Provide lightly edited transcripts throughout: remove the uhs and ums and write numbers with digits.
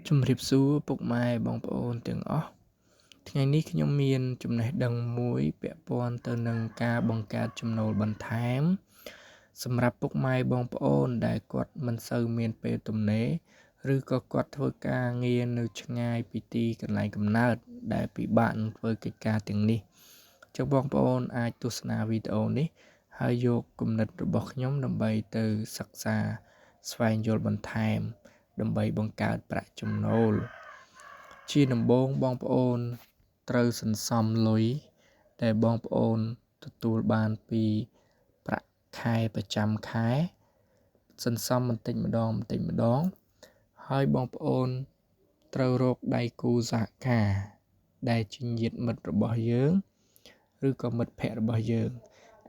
ជំរាបសួរពុកម៉ែបងប្អូនទាំងអស់ថ្ងៃនេះខ្ញុំមានចំណេះដឹងមួយពាក់ព័ន្ធទៅនឹងការបង្កើតចំណូលបន្ថែមសម្រាប់ពុកម៉ែបងប្អូនដែលគាត់មិនសូវមានពេលទំនេរឬក៏គាត់ធ្វើការងារនៅឆ្ងាយពីទីកន្លែងកំណើតដែលពិបាកនឹងធ្វើកិច្ចការទាំងនេះចុះបងប្អូនអាចទស្សនាវីដេអូនេះហើយយកគំនិតរបស់ខ្ញុំដើម្បីទៅសិក្សាស្វែងយល់បន្ថែមដើម្បីបង្កើតប្រាក់ចំណូលជាដំបូងបងប្អូនត្រូវសន្សំលុយដែលបងប្អូនទទួលបានពីប្រាក់ខែប្រចាំខែសន្សំបន្តិចម្ដងបន្តិចម្ដងហើយបងប្អូនត្រូវរកដៃគូសហការដែលជាញាតិមិត្តរបស់យើងឬក៏មិត្តភ័ក្តិរបស់យើង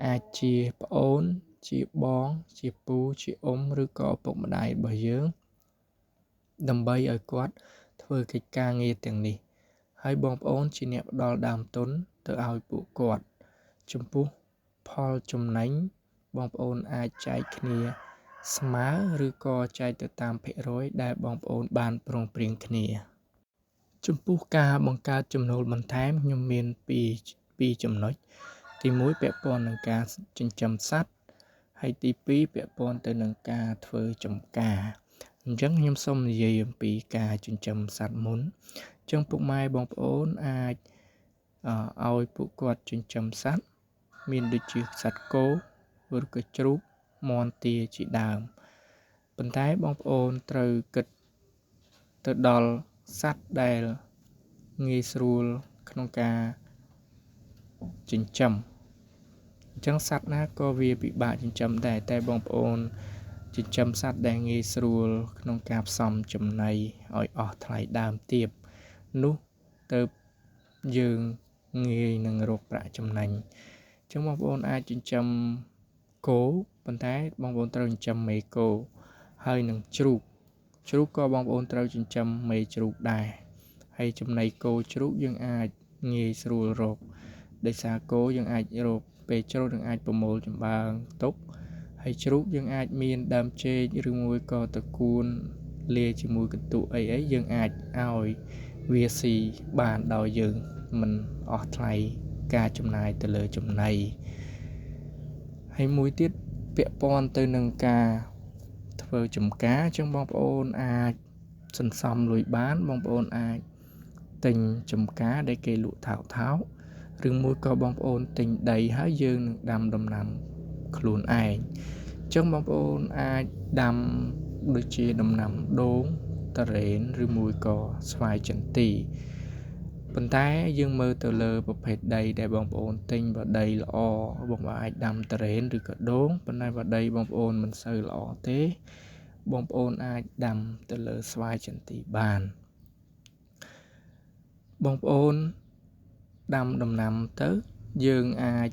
អាចជាប្អូនជាបងជាពូជាអ៊ំឬក៏ឪពុកម្ដាយរបស់យើងដើម្បីឲ្យគាត់ធ្វើកិច្ចការងារទាំងនេះហើយបងប្អូនជាអ្នកផ្ដល់ដើមទុនទៅឲ្យពួកគាត់ចំពោះផលចំណេញបងប្អូនអាចចែកគ្នាស្មើឬក៏ចែកទៅតាមភាគរយដែលបងប្អូនបានព្រមព្រៀងគ្នាចំពោះការបង្កើតចំណូលបន្ថែមខ្ញុំមានពីរចំណុចទី1ពាក់ព័ន្ធនឹងការចិញ្ចឹមសត្វហើយទី2ពាក់ព័ន្ធទៅនឹងការធ្វើចម្ការអញ្ចឹងខ្ញុំសូមនិយាយអំពីការចិញ្ចឹមសត្វមុនអញ្ចឹងពុកម៉ែបងប្អូនអាចឲ្យពួកគាត់ចិញ្ចឹមសត្វមានដូចជាសត្វគោឬក៏ជ្រូកមាន់ទាជាដើមប៉ុន្តែបងប្អូនត្រូវគិតទៅដល់សត្វដែលងាយស្រួលក្នុងការចិញ្ចឹមអញ្ចឹងសត្វណាក៏វាពិបាកចិញ្ចឹមដែរតែបងប្អូនចិញ្ចឹមសត្វដែលងាយស្រួលក្នុងការផ្សំចំណីឲ្យអស់ថ្លៃដើមទាបនោះទៅយើងងាយនឹងរកប្រាក់ចំណេញអញ្ចឹងបងប្អូនអាចចិញ្ចឹមគោប៉ុន្តែបងប្អូនត្រូវចិញ្ចឹមមេគោហើយនឹងជ្រូកជ្រូកក៏បងប្អូនត្រូវចិញ្ចឹមមេជ្រូកដែរហើយចំណីគោជ្រូកយើងអាចងាយស្រួលរកដោយសារគោយើងអាចរកពេលជ្រូកយើងអាចប្រមូលចំបើងទុកហើយជ្រូកយើងអាចមានដើមចេកឬមួយក៏ត្រកួនលាយជាមួយកន្ទក់អីយើងអាចឲ្យវាស៊ីបានដោយយើងមិនអស់ថ្លៃការចំណាយទៅលើចំណីហើយមួយទៀតពាក់ព័ន្ធទៅនឹងការធ្វើចម្ការអញ្ចឹងបងប្អូនអាចសន្សំលុយបានបងប្អូនអាចទិញចម្ការដែលគេលក់ថោកៗឬមួយក៏បងប្អូនទិញដីហើយយើងនឹងដាំដំណាំខ្លួនឯងអញ្ចឹងបងប្អូនអាចដាំដូចជាដំណាំដូងតារ៉េនឬមួយក៏ស្វាយចន្ទីប៉ុន្តែយើងមើលទៅលើប្រភេទដីដែលបងប្អូនទិញបើដីល្អបងប្អូនអាចដាំតារ៉េនឬក៏ដូងប៉ុន្តែបើដីបងប្អូនមិនសូវល្អទេបងប្អូនអាចដាំទៅលើស្វាយចន្ទីបានបងប្អូនដាំដំណាំទៅយើងអាច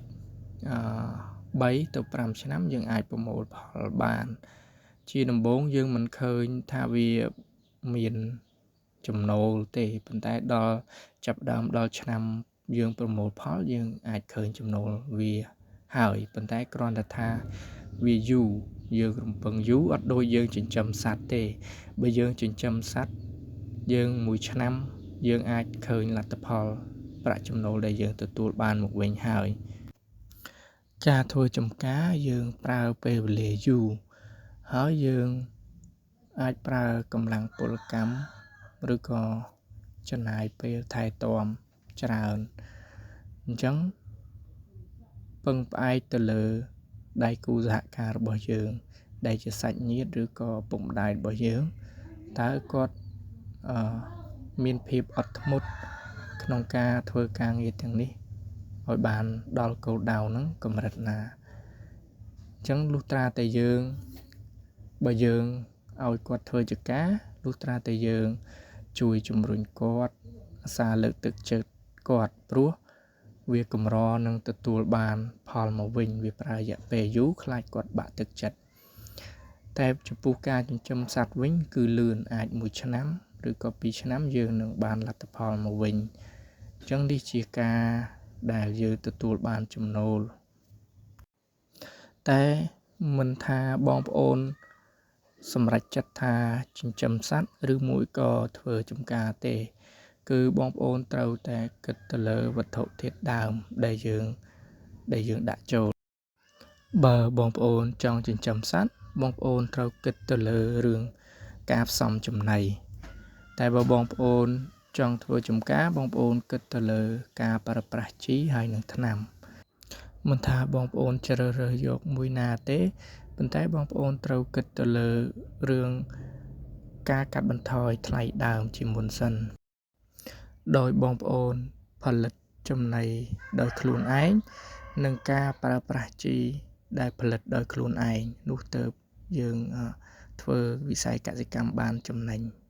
3ទៅ5ឆ្នាំយើងអាចប្រមូលផលបានជាដំបូងយើងមិនឃើញថាវាមានចំណូលទេប៉ុន្តែដល់ចាប់ដើមដល់ឆ្នាំយើងប្រមូលផលយើងអាចឃើញចំណូលវាហើយប៉ុន្តែគ្រាន់តែថាវាយូរយើងរំពឹងយូរអត់ដូចយើងចិញ្ចឹមសត្វទេបើយើងចិញ្ចឹមសត្វយើងមួយឆ្នាំយើងអាចឃើញលទ្ធផលប្រាក់ចំណូលដែលយើងទទួលបានមកវិញហើយការធ្វើចម្ការយើងប្រើពេលវេលាយូរហើយយើងអាចប្រើកម្លាំងពលកម្មឬក៏ចំណាយពេលថែទាំច្រើនអញ្ចឹងពឹងផ្អែកទៅលើដៃគូសហការរបស់យើងដែលជាសាច់ញាតិឬក៏ឪពុកម្ដាយរបស់យើងតើគាត់មានភាពអត់ធ្មត់ក្នុងការធ្វើការងារទាំងនេះឲ្យបានដល់គោលដៅហ្នឹងកម្រិតណាអញ្ចឹងលុះត្រាតែយើងបើយើងឲ្យគាត់ធ្វើជាការលុះត្រាតែយើងជួយជំរុញគាត់អាសាលើកទឹកចិត្តគាត់ព្រោះវាកម្រនឹងទទួលបានផលមកវិញវាប្រើរយៈពេលយូរខ្លាចគាត់បាក់ទឹកចិត្តតែចំពោះការចិញ្ចឹមសត្វវិញគឺលឿនអាច1ឆ្នាំឬក៏2ឆ្នាំយើងនឹងបានលទ្ធផលមកវិញអញ្ចឹងនេះជាការដែលយើងទទួលបានចំណូលតែមិនថាបងប្អូន សម្រេចចិត្តថាចិញ្ចឹមសត្វឬមួយក៏ធ្វើចម្ការទេ គឺបងប្អូនត្រូវតែគិតទៅលើវត្ថុធាតុដើមដែលយើងដាក់ចូលបើបងប្អូនចង់ចិញ្ចឹមសត្វបងប្អូនត្រូវគិតទៅលើរឿងការផ្សំចំណីតែបើបងប្អូនចង់ធ្វើចម្ការបងប្អូនគិតទៅលើការប្រើប្រាស់ជីហើយនិងថ្នាំមិនថាបងប្អូនជ្រើសរើសយកមួយណាទេប៉ុន្តែបងប្អូនត្រូវគិតទៅលើរឿងការកាត់បន្ថយថ្លៃដើមជាមុនសិនដោយបងប្អូនផលិតចំណីដោយខ្លួនឯងនិងការប្រើប្រាស់ជីដែលផលិតដោយខ្លួនឯងនោះទើបយើងធ្វើវិស័យកសិកម្មបានចំណេញ។